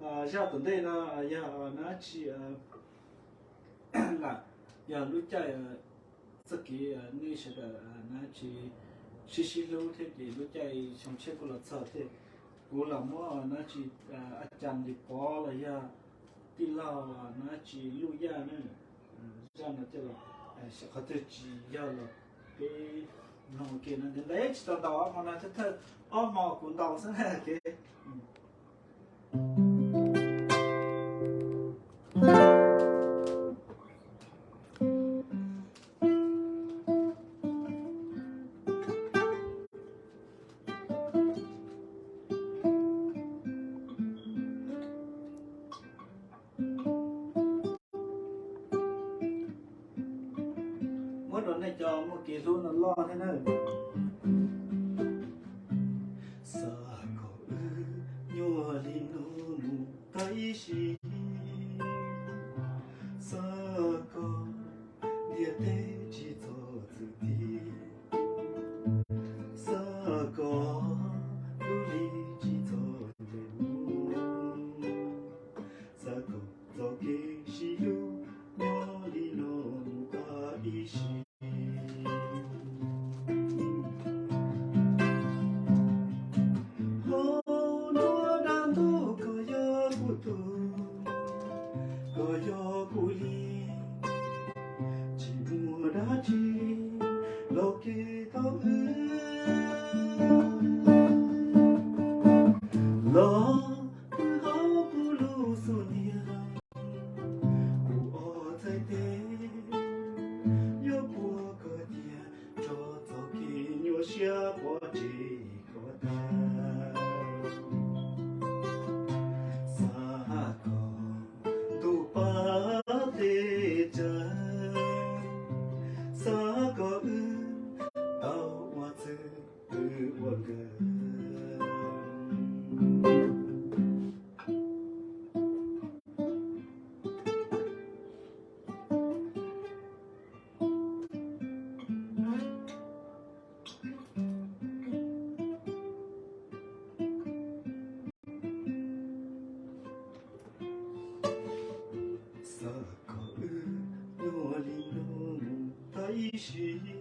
Zaj tom ntej no yog nab tsi lam yog lub caij txoj kev nej sawv daws nab tsi sib sib hlub thiab ces lub caij xyoo tshiab kuj los txog thiab. Kuv los muab nab tsi a cas Lis Pov los yog tij laug nab tsi Luj Yaj ne, zaj no coj los, qhov twg tsis yog los peb mloog ua ke no ntev ntev tsis tau ntaus ob hmo no, thawj thawj ob hmo kuv ntaus xwb na kev. Muab rau nej cov muaj kev hlub no loj thiab na. Xav kom wb nyuaj li no mus tag ib sim, xav kom ntiaj teb tsis txhob txwm ti, xav kom lub hli tsis txhob nres mus, xav kom txoj kev sib hlub nyob li no mus tag ib sim. Hlob nruab dab ntub koj yog kuv tug, koj yog kuv li, tsis muaj dab tsi los kev tau wb. Los pw hauv kuv lub xub ntiag, kuv ob txhais tes yuav puag koj cia, tso txoj kev nyuaj siab pov tseg koj tag. Xav kom ntuj pab teb chaws, xav kom wb tau ua txwv ua nkawm. Xav kom wb nyuaj li no mus tag ib sim.